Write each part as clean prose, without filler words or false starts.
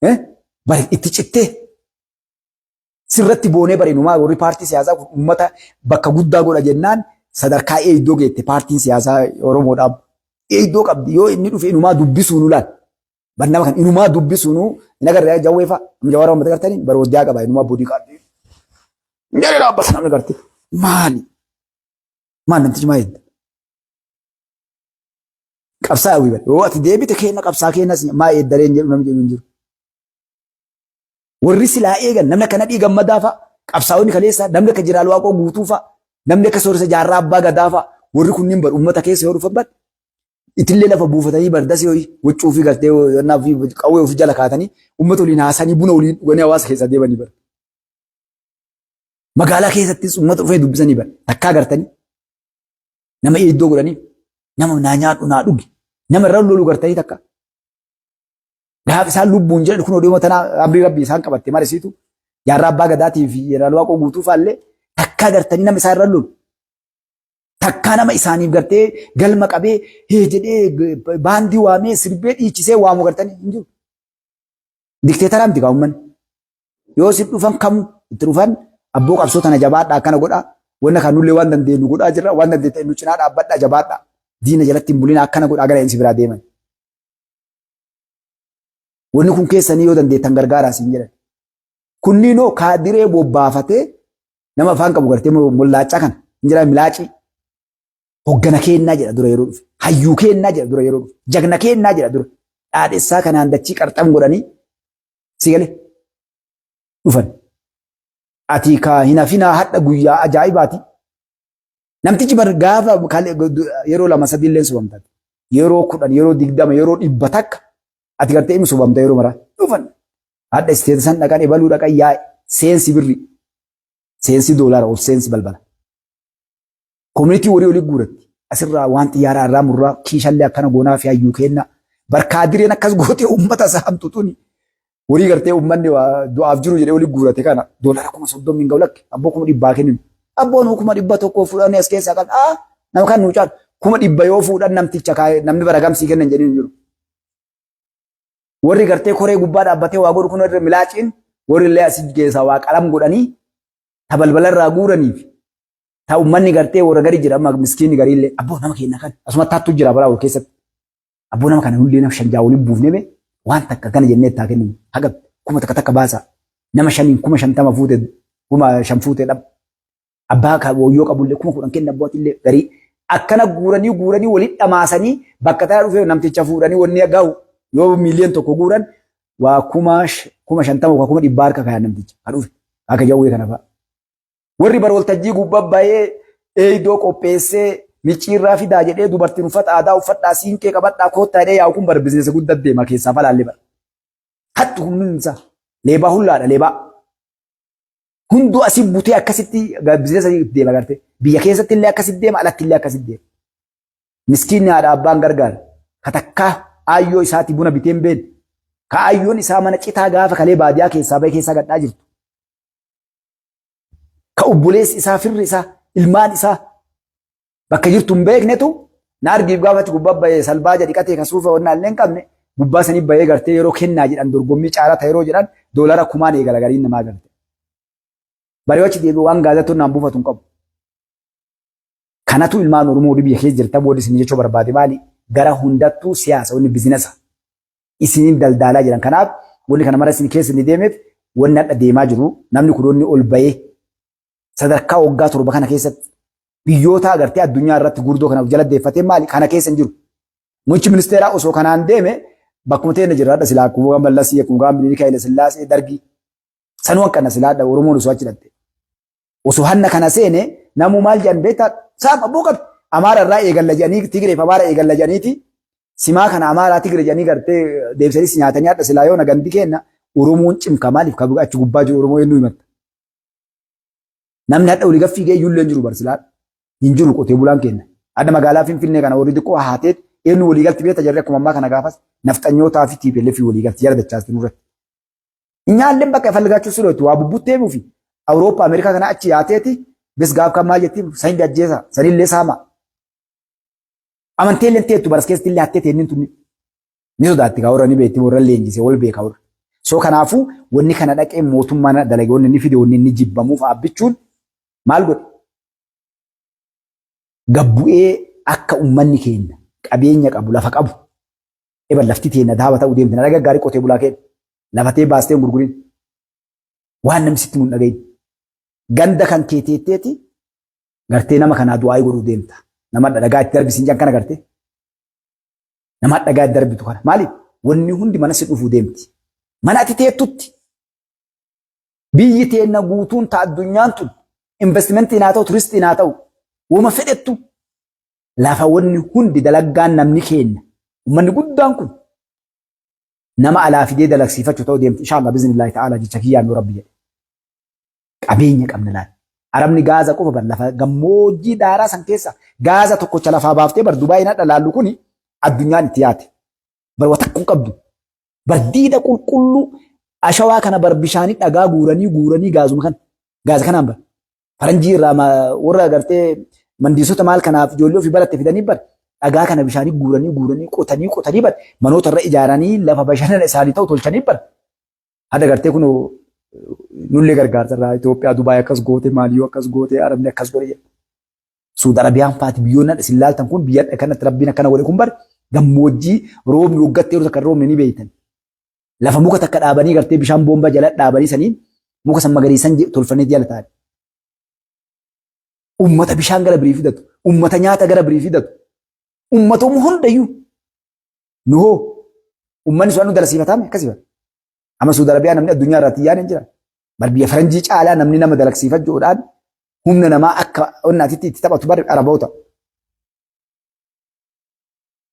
Bari itti cittee sirratti boonee bari inumaa warri paartii siyaasaa kun uummata bakka guddaa godha jennaan sadarkaa eeydoo geette paartiin siyaasaa Oromoodhaa eeydoo qabdi yoo inni dhufe inumaa dubbisuu nu laal. Bar nama kan inumaa dubbisuu nu hin agarre jawwee fa'a jawaara uummata gartanii bar waddaa qaba inumaa bodii qaabdi. Jedhee dhaabbata namni garte maali? Maal namtichi maal jedha? Qabsaa hawwii bar yoo ati deebite kenna qabsaa kennas maa eeddareen jedhu namni jedhu hin jiru. Warri silaa eegan namni akka Nadhii Gammadaa fa'a, qabsaa'onni kaleessaa, namni akka Jiraal Waaqoo Guutuu fa'a, namni akka Sooressa Jaarraa Abbaa Gadaa fa'a, warri kunniin bar uummata keessa yoo dhufan bar itillee lafa buufatanii bar dasee hoyi waccuu fi gartee yonnaa fi qawwee ofii jala kaatanii uummata waliin haasanii buna waliin dhuganii hawaasa keessa deemanii bar. Magaalaa keessattis uummata dhufee dubbisanii bar takkaa gartanii nama eeddoo godhanii nama naa nyaadhu naa dhugi nama irra lolu gartanii takka. Gaaf isaan lubbuun jiran kun oduu tanaa amrii rabbii isaan qabatte marisiitu jaarraa abbaa gadaatii fi jeneraal Waaqoo guutuu faallee takkaa gartanii nama isaan irra lolu. Takkaa nama isaaniif gartee galma qabee hee jedhee baandii waamee sirbee dhiichisee waamu gartanii hin jiru. Dikteetaraa miti kaa uummanni. Yoo si dhufan kamu itti dhufan abboo qabsoo tana jabaadhaa akkana godhaa. Wanna kan nullee waan dandeenyu godhaa jirra waan dandeettan nu cinaa dhaabbadhaa jabaadhaa. Diina jalatti hin bulina akkana godhaa gara inni si biraa deeman. Wanni kun keessanii yoo dandeettan gargaaraa siin jedhan. Kunniinoo kaadiree bobbaafatee nama afaan qabu gartee mollaacaa kana hin jiraa milaacii. Hoggana keennaa jedha dura yeroo dhufe. Hayyuu keennaa jedha dura yeroo dhufe. Jagna keennaa jedha dura. Dhaadhessaa kanaan dachii qarxam godhanii si galee dhufan. Ati ka hin hafinaa hadha guyyaa ajaa'ibaati. Namtichi bar gaafa yeroo lama sadii illee sobamta. Yeroo 10, yeroo 20, yeroo 100 ati gartee inni sobamta yeroo maraa. Dhufan. Hadha isteeta san dhaqan ebaluu dhaqan yaa'e seensi birri. Seensi doolaara ol seensi balbala. Koominitii horii olii guuratti. Asirraa waan xiyyaaraa irraa murraa kiishallee akkana goonaa fi hayyuu kenna. Barkaadireen akkas gootee uummata saamtu tuni. Horii gartee uummanni du'aaf jiru jedhee olii guurate kana doolara 30,000 hin ga'u lakki abboo 100,000 kenninu. Abboon 100,000 fudhanii as keessaa qabna. Ah nama kan nuu caalu 100,000 yoo fuudhan namticha kaa'ee namni bara gamsii kennan jedhanii hin jiru. Warri gartee koree gubbaa dhaabbatee waa godhu kun irra milaaciin warri illee asii keessaa waa qalam godhanii ta balbala irraa guuraniif ta uummanni gartee warra gari jira amma miskiinni gariillee abboo nama keenya kan asumatti hattuu jira balaa wal keessatti. Abboo nama kana nullee nama shan jaa waliin buufnee mee waan takka kana jennee itti haa kenninu. Haga kuma takka takka baasaa. Nama shaniin 50,000 fuute 5,000 fuute dhab. Abbaa ka wooyyoo qabullee 10,000 kenna abbootillee garii. Akkana guuranii guuranii waliin dhamaasanii bakka tana dhufee namticha fuudhanii wanni gahu yoo 1 million guuran waa 50,000 waa 100,000 harka kaayan namticha ka dhufe akka jawwee kana fa'a. Warri bar waltajjii gubbaa bahee eeydoo qopheessee micciirraa fidaa jedhee dubartiin uffata aadaa uffadhaa siinqee qabadhaa koottaa jedhee yaa'u kun bar bizinesa guddaa deema keessaa falaallee bar. Hattu humni isaa leebaa hullaadha leebaa. Hunduu asii butee akkasitti bizinesa deema garte. Biyya keessatti illee akkasitti deema alatti illee akkasitti deema. Miskiinni haadha abbaan gargaara. Ka takkaa aayyoo isaati buna bitee hin beekne. Ka aayyoon isaa mana citaa gaafa kalee baadiyaa keessaa bahee keessaa gadhaa jirtu. Ka obboleessi isaa firri isaa ilmaan isaa bakka jirtu hin beeknetu na argiif gaafatti gubbaa bahee salbaaja dhiqatee ka suufa wannaa illee hin qabne gubbaa sanii bahee gartee yeroo kennaa jedhan dorgommii caarata yeroo jedhan doolara kumaan eegala gariin namaa garte. Baree achi deebi'u waan gaazexoon naan buufatu hin qabu. Kanatu ilmaan Oromoo biyya keessa jirtan wanti isin jechuu barbaade maali? Gara hundattuu siyaasa wanni bizinasa. Isiniin daldaalaa jiran. Kanaaf wanni kana mara isin keessa inni deemeef wanni hadha deemaa jiru namni kun wanni ol bahee sadarkaa waggaa 7 kana keessatti biyyoota agartee addunyaa irratti gurdoo kana jala deeffatee maali kana keessa hin jiru. Muummichi ministeeraa osoo kanaan deeme bakkuma ta'e jira hadha silaa akkuma Mallasii akkuma Minilik Haile Sillaasee Dargii sanuu hanqanna silaa hadha Oromoon osoo achi dhatte. Osoo hanna kana seene namuu maal jedhan beektaa saam abboo qabi Amaara irraa eegalla jedhanii Tigreef Amaara eegalla jedhaniiti simaa kana Amaaraa Tigre jedhanii gartee deebisanii si nyaatanii hadha silaa yoo nagandi kenna Oromoon cimka maaliif ka achi gubbaa jiru Oromoo eenyu himatta. Namni hadha olii gaffii ga'e iyyuu illee hin jiru bar silaa hin jiru qotee bulaan kenna. Hadha magaalaa Finfinnee kana warri xiqqoo haateet eenyu walii galti beekta jarri akkuma ammaa kana gaafas nafxanyootaa fi TPLF walii galti jara dachaasti nurratti. Inyaalleen bakka falgaachuu silooti waa bubbuttee fi Awurooppaa Ameerikaa kana achi yaateeti bis gaaf kan maal jetti sanillee ajjeesa sanillee saama. Amanteellee teettu baras keessatti illee hattee teennin tunni. Ni sodaatti kaa warra ni beekti warra leenjise wal beeka warra. So kanaafuu wanni kana dhaqee mootummaan dalage, wanni inni fide, wanni inni jibbamuuf Abbichuun maal godhe? Gabbu'ee akka uummanni keenya qabeenya qabu, lafa qabu. Eban lafti teenya daaba ta'uu deemte. Na dhagaa gaarii, qotee bulaa keenya. Lafatee baastee hin gurgurin. Waan namni sitti mun dhagahin. Ganda kan kee teetteeti gartee nama kanaa du'aa godhuu deemta. Nama dhagaa itti darbisiin jan kana gartee. Nama dhagaa itti darbitu kana. Maaliif? Wanni hundi mana si dhufuu deemti. Mana ati teettutti. Biyyi teenna guutuun ta addunyaan tun investimentiin haa ta'u, turistiin haa ta'u, wama fedhettu lafa wanni hundi dalaggaan namni keenya uummanni guddaan kun nama alaa fidee dalagsiifachuu ta'uu deemti. Inshallah biiznillaahi ta'ala jecha kiyyaan yoo Rabbi jedhe. Qabeenya qabna laal. Arabni gaaza qofa bar lafa gammoojjii daaraa san keessa gaaza tokkocha lafaa baaftee bar Dubaay nadha laallu kuni addunyaan itti yaate. Bar watakku hin qabdu. Bar diida qulqulluu ashawaa kana bar bishaanii dhagaa guuranii guuranii gaazuma kana gaaza kanaan bar faranjii irraa warra agartee mandiisota maal kanaaf ijoollee ofii baratte fidanii bar dhagaa kana bishaanii guuranii guuranii qotanii qotanii bar manoota irra ijaaranii lafa bashannana isaanii ta'u tolchanii bar hada gartee kun nullee gargaarsa irraa Itoophiyaa Dubaay akkas goote, maaliyyoo akkas goote, Arabni akkas godhe jedha. Suudi Arabiyaan faati biyyoonni isin laaltan kun biyya kanatti Rabbiin akkana godhe kun bar gammoojjii roobni waggaatti yeroo takka roobni ni beeytan. Lafa muka takka dhaabanii gartee bishaan boomba jala dhaabanii saniin muka san magariisan tolfanii jala taa'an. Ummata bishaan gara birii fidatu, ummata nyaata gara birii fidatu, ummata hundayyuu nu hoo ummanni sun nu dalasiifataame akkasii bara. Amma Suudi Arabiyaa namni addunyaa irratti yaada hin jiran. Bar biyya faranjii caalaa namni nama dalagsiifachuudhaan humna namaa akka onnaatitti itti taphatu bar Araboota.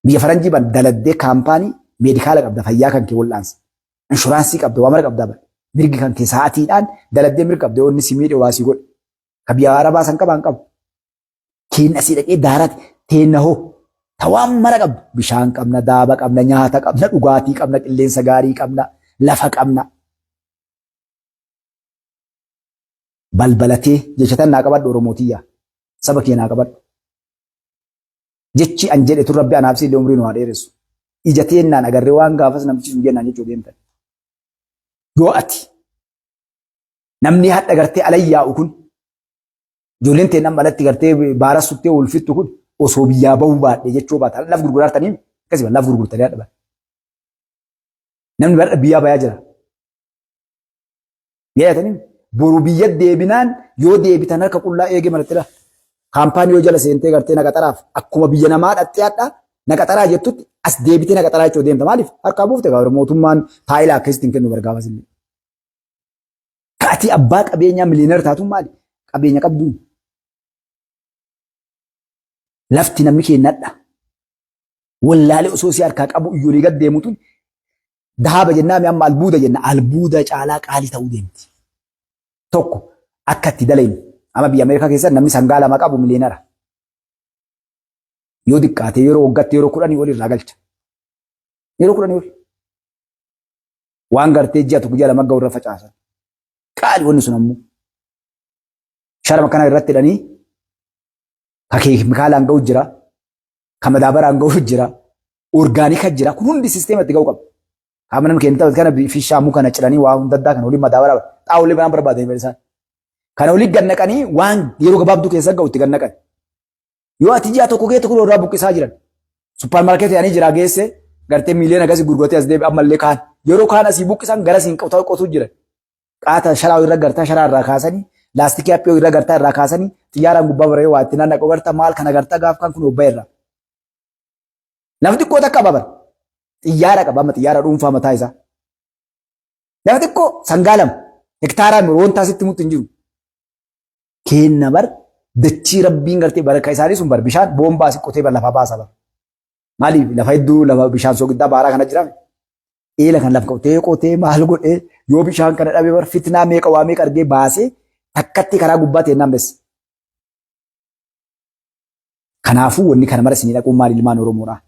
Biyya faranjii bar daladdee kaampaanii meedikaala qabda, fayyaa kan kee wal'aansa. Inshuraansii qabda, waa mara qabda bar. Mirgi kan kee sa'aatiidhaan daladdee mirga qabda, yoo inni si miidhe waa si godhe. Ka biyya Arabaa san qabaan qabu. Keen asii dhaqee daaraati teenna hoo tawaan mara qabdu. Bishaan qabna, daaba qabna, nyaata qabna, dhugaatii qabna, qilleensa gaarii qabna, lafa qabna. Balbalatee jecha tan naa qabadhu, Oromootiyyaa. Saba kee naa qabadhu. Jechi an jedhe tun Rabbi anaaf siillee umrii nu haa dheeressu. Ija teennaan agarree waan gaafas namtichi sun jennaan jechuu deemtan. Yoo ati namni hadha gartee ala yaa'u kun, ijoolleen teennan malatti gartee baara suttee ulfittu kun osoo biyyaa bahuu baadhe jechuu baata. Laf gurguraartanii akkasuma laf gurgurtanii hadha bara. Namni bara biyyaa bayaa jira. Biyya boru biyya deebinaan yoo deebitan harka qullaa eegee malattidha. Kaampaanii yoo jala seentee gartee naqaxaraaf akkuma biyya namaa dhattee hadha naqaxaraa jettutti as deebitee naqaxaraa jechuu deemta. Maaliif harkaa buufte gaa mootummaan taayilaa akkasitti hin kennu bargaafas illee. Ati abbaa qabeenyaa miliyoonara taatuun maali? Qabeenya qabduun. Lafti namni kennadha. Wallaalee osoo si harkaa qabu iyyoolee gad deemu tun dahaaba jennaa mi amma albuuda jenna. Albuuda caalaa qaalii ta'uu deemti. Tokko akka itti dalaynu. Amma biyya Ameerikaa keessatti namni sangaa 2 qabu miliyoonara. Yoo xiqqaate yeroo waggaatti yeroo 10 ol irraa galcha. Yeroo 10 ol. Waan gartee ji'a 1 ji'a 2 ga'u irra facaasan. Qaali wanni sun ammoo. Sharama kana irratti hidhanii ka keemikaalaan ga'u jira, ka madaabaraan ga'u jira, orgaanika jira. Kun hundi sisteema itti ga'u qaba. Qaama namni keenya taphatu kana fishaamuu kana ciranii waa hunda addaa kana waliin madaabara xaa'oolee biraan barbaadanii isaan. Kana waliin gad naqanii waan yeroo gabaabduu keessa ga'u itti gad naqan. Yoo ati ji'a 1 keessa kun irraa buqqisaa jiran. Supparmaarkeetii ani jira geesse gartee miiliyoona akkasii gurguratee as deebi'e ammallee kaan. Yeroo kaan asii buqqisan gara siin qotuu qotuu jiran. Qaata sharaa irra gartaa sharaa irraa kaasanii, laastikii haphii irra gartaa irraa kaasanii, xiyyaaraan gubbaa baree waa itti naannaqu gartaa maal kana gartaa gaaf kan kun obba irraa. Lafa xiqqoo takka qaba bara. Xiyyaara qaba amma, xiyyaara dhuunfaa mataa isaa. Lafa xiqqoo sangaa 2 hektaaraa wanta asitti mutti hin jiru. Kenna bar dachii Rabbiin gartee baraka isaanii sun bar bishaan boombaa asi qotee bar lafaa baasa bar. Maaliif lafa hedduu lafa bishaan soogiddaa baaraa kana jira. Eela kan lafa qotee qotee maal godhee yoo bishaan kana dhabe bar fitnaa meeqa waa meeqa argee baasee takkatti karaa gubbaa teennaan bessa. Kanaafuu wanni kana mara isinii dhaquun maal, ilmaan Oromoodhaa?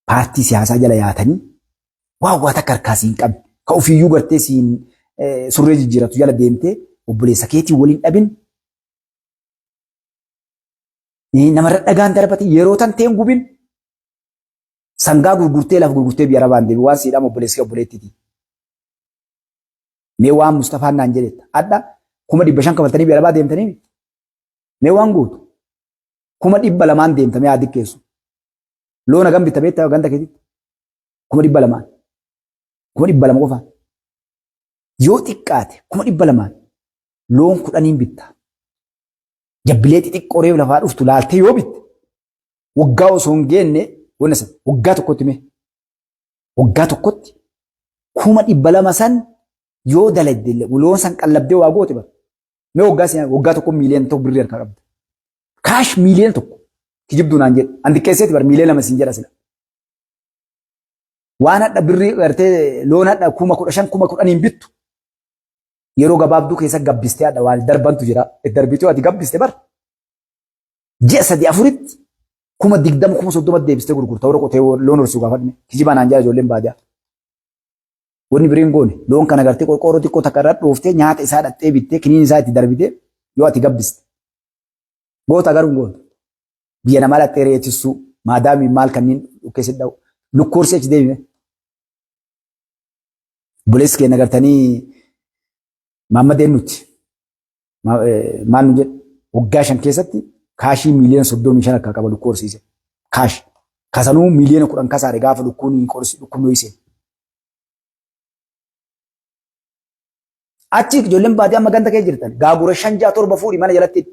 Paartii siyaasaa jala yaatanii waan waa takka harkaa siin qabne ka ofiiyyuu gartee siin surree jijjiiratu jala deemtee obboleessa keetii waliin dhabin, namarra dhagaan darbate, yeroo tan teen gubin, sangaa gurgurtee lafa gurgurtee biyya arabaan deebi waan siidhaam obboleessi kee obboleettiiti. Mee waan Mustafaan naan jedhetta. Adha 500,000 kafaltanii biyya arabaa deemtanii mee waan gootu. 200,000 deemta mee haa diqqeessu. Loon hagam bitta beektaa ganda keetitti? 200,000. 200,000 qofaan. Yoo xiqqaate 200,000 loon 10n bitta. Jabbilee xixiqqoo reef lafaa dhuftu laaltee yoo bitte waggaa osoo hin geenne wanna san waggaa tokkotti mee waggaa tokkotti 200,000 san yoo dalagde loon san qallabdee waa goote bara. Mee waggaa seenaa waggaa tokko 1 miiliyoona birrii harkaa qabda. Kaash 1 miiliyoona kijibduu naan jedhe. An xiqqeesseeti bara 2 miiliyoona siin jedha sila. Waan hadha birrii gartee loon hadha 15,000 10,000n bittu yeroo gabaabduu keessa gabbistee hadha waan darbantu jira. Darbituu ati gabbiste bar. Ji'a sadii afuritti 20,000 30,000 deebistee gurgurta warra qotee loon horsiisu gaafadhme. Kijibaa naan jedha ijoolleen baadiyaa. Wanni biriin goone loon kana gartee qorqoorroo xiqqoo takka irra dhooftee nyaata isaa dhattee bittee kiniin isaa itti darbitee yoo ati gabbiste. Goota garuu hin gootu. Biyya namaa dhattee re'ee tissuu maadaamii maal kanneen dhukkeessi dha'u lukkuu horsii achi deebime. Obboleessi keenya gartanii Maammadeen nuti maal nu jedhe waggaa 5 keessatti kaashii 35 miiliyoona akka qaba lukkuu horsiise. Kaash. Kasanuu 10 miiliyoona kasaare gaafa lukkuun qorsi dhukkubni ho'ise. Achi ijoolleen baadiyyaa amma ganda kee jirtan gaagura 5 6 7 fuudhi mana jalatti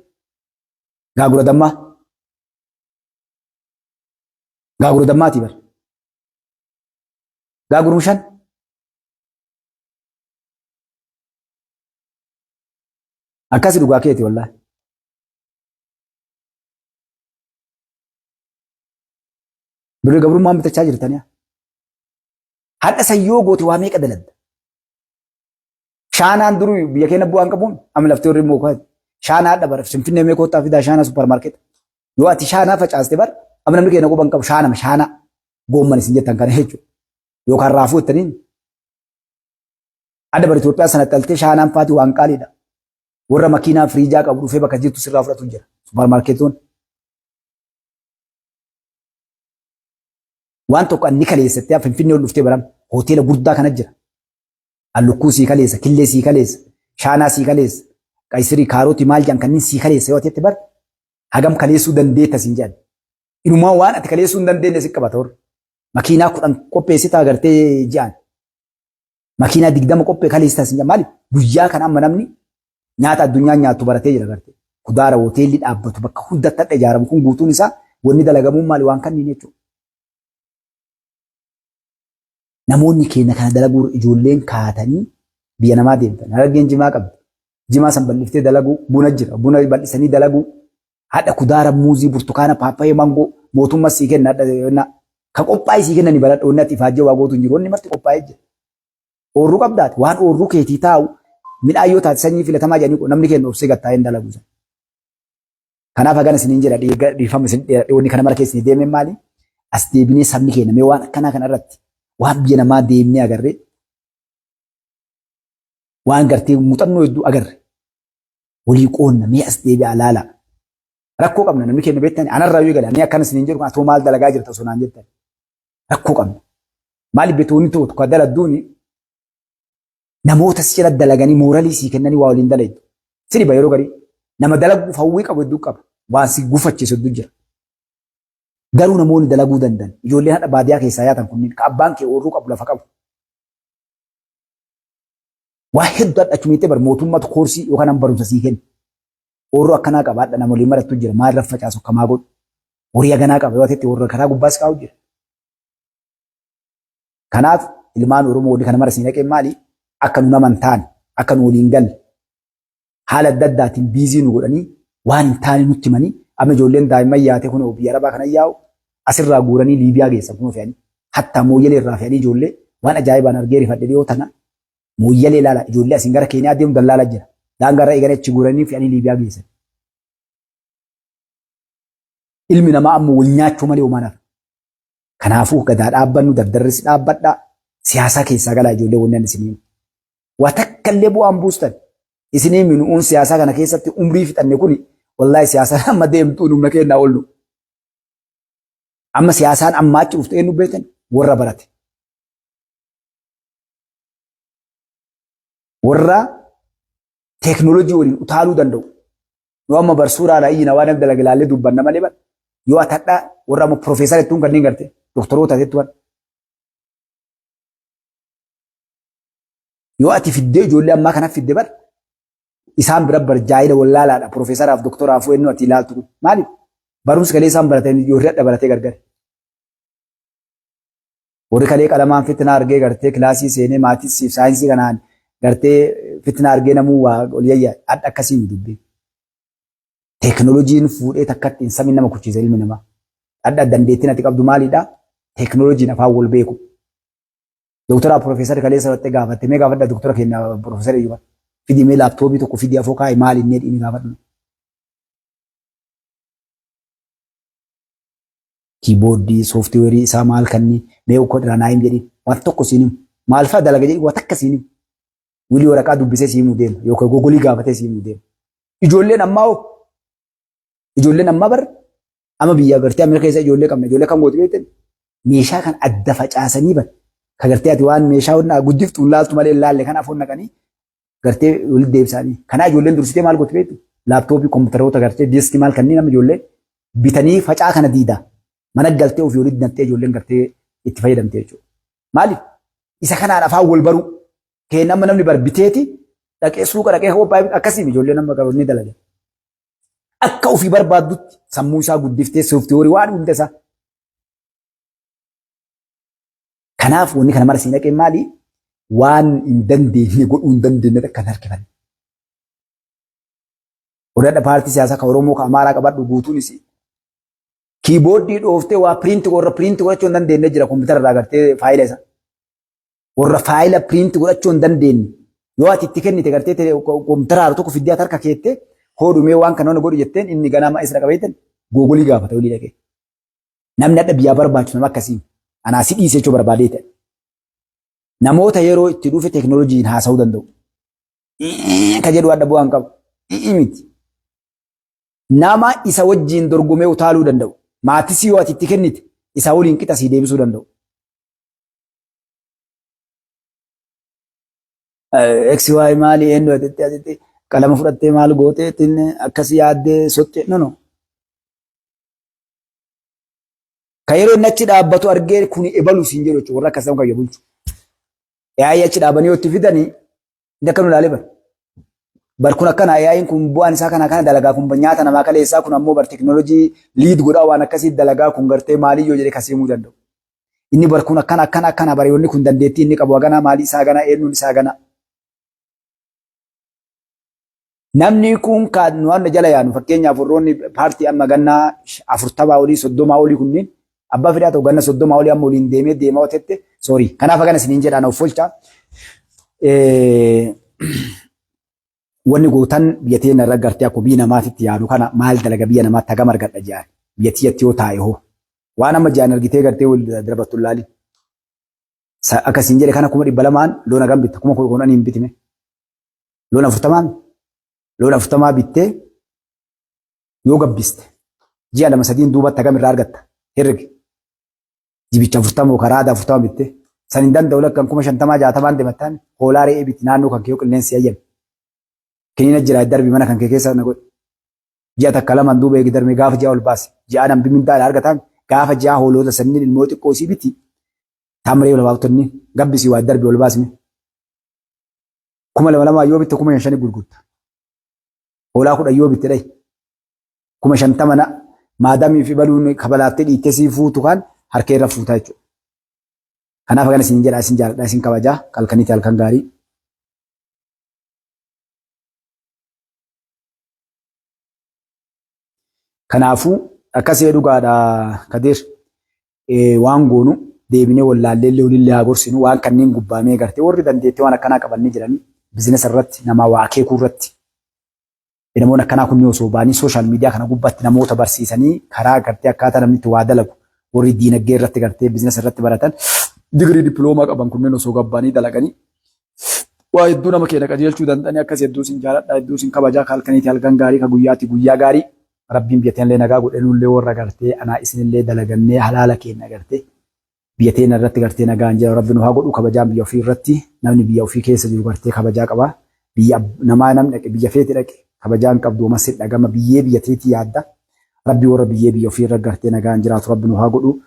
gaagura dammaa. Gaagura dammaati bar. Gaaguruma 5. Akkasi dhugaa keeti wallaahi. Birri gabrummaan bitachaa jirtanii. Hadha san yoo goote waa meeqa daladda? Shaanaan duruu biyya keenya bu'aan qabuun amma laftee warri immoo shaanaa hadha bara Finfinnee mee koottaa fidaa shaanaa supparmaarkeeta. Yoo ati shaanaa facaaste bar amma namni keenya quban qabu shaanama shaanaa goomman isin jettan kana jechuudha. Yookaan raafuu jettaniin. Adda bara Itoophiyaa sana dhaltee shaanaan faati waan qaaliidha. Warra makiinaa firiijaa qabu dhufee bakka jirtu sirraa fudhatu jira. Supparmaarkeetoon. Waan tokko anni kaleessattee Finfinnee ol dhuftee baram hoteela guddaa kana jira. Allukkuu sii kaleessa, killee sii kaleessa, shaanaa sii kaleessa, qaysirii kaarotii maal jedhan kanneen sii kaleessa yoo ati bar hagam kaleessuu dandeetta siin jedhan. Inumaa waan ati kaleessuu hin dandeenye si qabata warra. Makiinaa 10 qopheessitaa agartee ji'aan. Makiinaa 20 qophee kaleessitaa siin jedhan maali? Guyyaa kana amma namni nyaata addunyaan nyaattu baratee jira agartee. Kudaara hoteelli dhaabbatu bakka hundatti hadha ijaaramu kun guutuun isaa wanni dalagamuun maali waan kanneen jechuudha. Namoonni keenya kana dalaguu ijoolleen kaatanii biyya namaa deemtan. Harargeen jimaa qabdi. Jimaa san bal'iftee dalaguu buna jira. Buna bal'isanii dalaguu hadha kudaara muuzii burtukaana paappayee mangoo mootummaa sii kenna hadha ka qophaa'e sii kennani baladha wanni ati ifaajjee waa gootu hin jiru wanni marti qophaa'ee jira. Oorruu qabdaati waan oorruu keetii taa'u midhaan yoo taate sanyii filatamaa jedhanii namni keenya obsee gattaa'ee hin dalagu. Kanaaf hagana isiniin jedha dhiifama isin wanni kana mara keessa deemeen maali? As deebinee sabni keenya mee waan akkanaa kana irratti waan biyya namaa deemnee agarree waan gartee muuxannoo hedduu agarre walii qoonna mee as deebi'aa laala. Rakkoo qabna namni keenya beektan anarraa yoo eegale ani akkana isiniin jedhu atoo maal dalagaa jirta osoo naan jettan rakkoo qabna. Maaliif beektu wanni tokko tokko daladduuni namoota si jala dalaganii mooralii sii kennanii waa waliin dalaydu. Si dhiba yeroo garii nama dalaguuf hawwii qabu hedduu qaba. Waan si gufachiisu hedduu jira. Garuu namoonni dalaguu danda'an ijoolleen hadha baadiyaa keessaa yaatan kunniin ka abbaan kee oorruu qabu lafa qabu. Waa hedduu hadha achumiittee bar mootummatu koorsii yookaan nama barumsa sii kenna. Oorruu akkanaa qaba hadha nama waliin marattu jira maal irra facaasu akkamaa godhu. Horii haganaa qaba yoo ta'e warra karaa gubbaas kaa'u jira. Kanaaf ilmaan Oromoo wanni kana mara siin dhaqeen maali? Akka nu nama hin taane, akka nu waliin galle, haala adda addaatiin biizii nu godhanii waan hin taane nutti himanii amma ijoolleen daa'imman yaate kun biyya Arabaa kana yaa'u asirraa guuranii Liibiyaa geessan kun fe'anii hattaa mooyyalee irraa fe'anii ijoollee waan ajaa'ibaan argee rifadhe dhiyoo tana mooyyalee ilaala ijoollee asiin gara Keeniyaa deemu dallaala jira. Daangaa irra eeganii achi guuranii fe'anii Liibiyaa geessan. Ilmi namaa ammoo wal nyaachuu malee homaan hafa. Kanaafuu gadaa dhaabbannu dardarris dhaabbadhaa siyaasaa keessaa galaa ijoollee wanni ani isinii himu. Waa takka illee bu'aan buustan isinii minu'uun siyaasaa kana keessatti umrii fixanne kuni wallaahi siyaasaan amma deemtuun humna kennaa oollu. Amma siyaasaan amma achi dhuftu eenyu beektan warra barate. Warra teeknooloojii waliin utaaluu danda'u. Nu amma barsuuraadha iyyina waan namni dalaga ilaallee dubbanna malee bara. Yoo ati hadhaa warra amma piroofeesara jettuun kanneen garte doktoroota jettuun. Yoo ati fiddee ijoollee ammaa kana fidde bara isaan bira bar jaahila wallaalaadha piroofeesaraaf doktoraaf eenyu ati ilaaltu kun maaliif barumsi kalee isaan baratan ijoollee hadha baratee gargar. Warri kalee qalamaan fitnaa argee gartee kilaasii seenee maatii siif saayinsii kanaan gartee fitnaa argee namuu waa ol yayya hadha akkasii nu dubbii. Teekinooloojiin fuudhee takkatti hin samiin nama kuchiisa ilmi namaa. Hadha dandeettiin ati qabdu maalidha? Teekinooloojiin afaan wal beeku. Doktora Profeesar kaleessa irratti gaafatte mee gaafadha doktora keenya Profeesar Iyyuba. Fidi mee laaptoobii tokko fidi afoo kaa'e maali inni inni gaafadhu. Kiibooddii sooftiweerii isaa maal kanni mee ukkoo irraa naa him jedhiin waan tokko siin himu maal fa'a dalaga jedhi waan takka siin himu. Wilii waraqaa dubbisee sii himuu deema yookaan gogolii gaafatee sii himuu deema. Ijoolleen ammaa hoo ijoolleen ammaa bar Amma biyya gartee Ameerika keessa ijoollee qabna. Ijoollee kam gooti beektan? Meeshaa kan adda facaasanii bar. Ka gartee ati waan meeshaa honnaa guddiftu hin laaltu malee hin laalle kan afoon naqanii gartee walitti deebisaanii. Kanaa ijoolleen dursitee maal gooti beektu? Laaptooppii, kompiitaroota gartee diiskii maal kanneen amma ijoollee bitanii facaa kana diida. Mana galtee ofii walitti naqxee ijoolleen gartee itti fayyadamte jechuudha. Maaliif? Isa kanaan afaan wal baruu. Keen amma namni bar biteeti dhaqee suuqa dhaqee qophaa'e akkasiin ijoolleen amma qabu ni dalaga. Akka ofii barbaaddutti sammuu isaa guddiftee sooftiweerii waan hunda isaa. Kanaaf wanni kana mara sii naqee maali? Waan hin dandeenye godhuu hin dandeenye akka hin harkifanne. Odadha paartii siyaasaa ka Oromoo ka Amaaraa qabadhu guutuun isii. Kiibooddii dhooftee waa piriinti warra piriinti godhachuu hin dandeenye jira kompiitara irraa gartee faayila isaa. Warra faayila piriinti godhachuu hin dandeenye yoo ati itti kennite gartee kompiitara haaru tokko fiddee ati harka keette hoodhumee waan kana godhu jetteen inni ganama isa qabeetten googolii gaafata olii dhaqee. Namni hadha biyyaa barbaachisu nama akkasii anaa si dhiise jechuu barbaadee ta'e. Namoota yeroo itti dhufe teekinooloojiin haasa'uu danda'u. Ka jedhu hadha bu'aan qabu. Miti. Nama isa wajjiin dorgomee utaaluu danda'u. Maatisii yoo ati itti kennite isa waliin qixa sii deebisuu danda'u. XY maali eenyu asitti asitti qalama fudhattee maal gootee ittiin akkas yaaddee sotte no no. Ka yeroo inni achi dhaabbatu argee kuni ebalu siin jedhu jechuudha warra akkasii kan bulchu. Yaa'ii achi dhaabanii yoo itti fidanii inni akka nu ilaalee bara. Bar kun akkana yaa'iin kun bu'aan isaa kana kana dalagaa kun nyaata namaa kaleessaa kun ammoo bar teknoolojii liid godhaa waan akkasii dalagaa kun gartee maaliyyoo jedhee kasiimuu danda'u. Inni bar kun akkana akkana akkana bare wanni kun dandeettii inni qabu haganaa maalii isaa haganaa eenyuun isaa haganaa. Namni kun kan nu amma jala yaanu fakkeenyaaf warroonni paartii amma gannaa 40 olii 30 olii kunniin abbaa fedhaa ta'u ganna 30 olii amma waliin deemee deemaa otette sorry kanaaf hagana isiniin jedhaan of folcha. Wanni gootan biyya teenya irra gartee akkuma biyya namaatitti yaadu kana maal dalaga biyya namaatti hagam argadha jedhan biyya tiyyatti yoo taa'e hoo waan amma jedhan argitee gartee wal darbattu laali. Akka isin jedhe kana 200,000 loon hagam bitta 10,000 hin bitime. Loon 40 loon 40 bittee yoo gabbiste ji'a lama sadiin duubatti hagam irraa argatta herregi. Jibicha 40 karaa aadaa 40 bitte san hin danda'u lakkan 50,000 60n demattaan hoolaa re'ee bitti naannoo kan kee yoo qilleensi hayyame. Kiniina jira darbi mana kan kee keessa na godhi. Ji'a takka lamaan duuba eegi darbe gaafa ji'a ol baase. Ji'a nambi mindaa argataan gaafa ji'a hoolota sanniin ilmoo xiqqoo isii biti. Tamree ol baaftanni gabbisii waa darbi ol baasne. 2,000 yoo bitte 5,000 gurgurta. Hoolaa 10 yoo bitte dhayi. 50,000 na maadamii fi baluun kabalaattee dhiittee sii fuutu kan harka irra fuutaa jechuudha. Kanaaf akkana isin jedha isin jaaladha isin kabajaa halkaniiti halkan gaarii. Kanaafuu akkasii dhugaadha Kadir waan goonu deebinee wallaallee illee walillee haa gorsinu waan kanneen gubbaamee gartee warri dandeettii waan akkanaa qabannee jiranii bizinesa irratti namaa waa akeekuu irratti namoonni akkanaa kunniin osoo ba'anii sooshaal miidiyaa kana gubbaatti namoota barsiisanii karaa gartee akkaataa namni itti waa dalagu warri diinagdee irratti gartee bizinesa irratti baratan digirii dippiloomaa qaban kunneen osoo gabbaanii dalaganii waa hedduu nama keenya qajeelchuu danda'anii akkas hedduu sin jaaladha hedduu sin kabajaa ka halkaniiti halkan gaarii ka guyyaati guyyaa gaarii rabbiin biyya teenyallee nagaa godhe nullee warra gartee anaa isinillee dalagannee halaala keenya gartee Biyya teenya irratti gartee nagaan jira. Rabbi nu haa godhu. Kabajaan biyya ofii irratti, namni biyya ofii keessa jiru gartee kabajaa qaba. Biyya namaa namni dhaqe, biyya feete dhaqe, kabajaan qabdu homas hin dhagama, biyyee biyya teetii yaadda. Rabbi warra biyyee biyya ofii irra gartee nagaan jiraatu Rabbi nu haa godhu.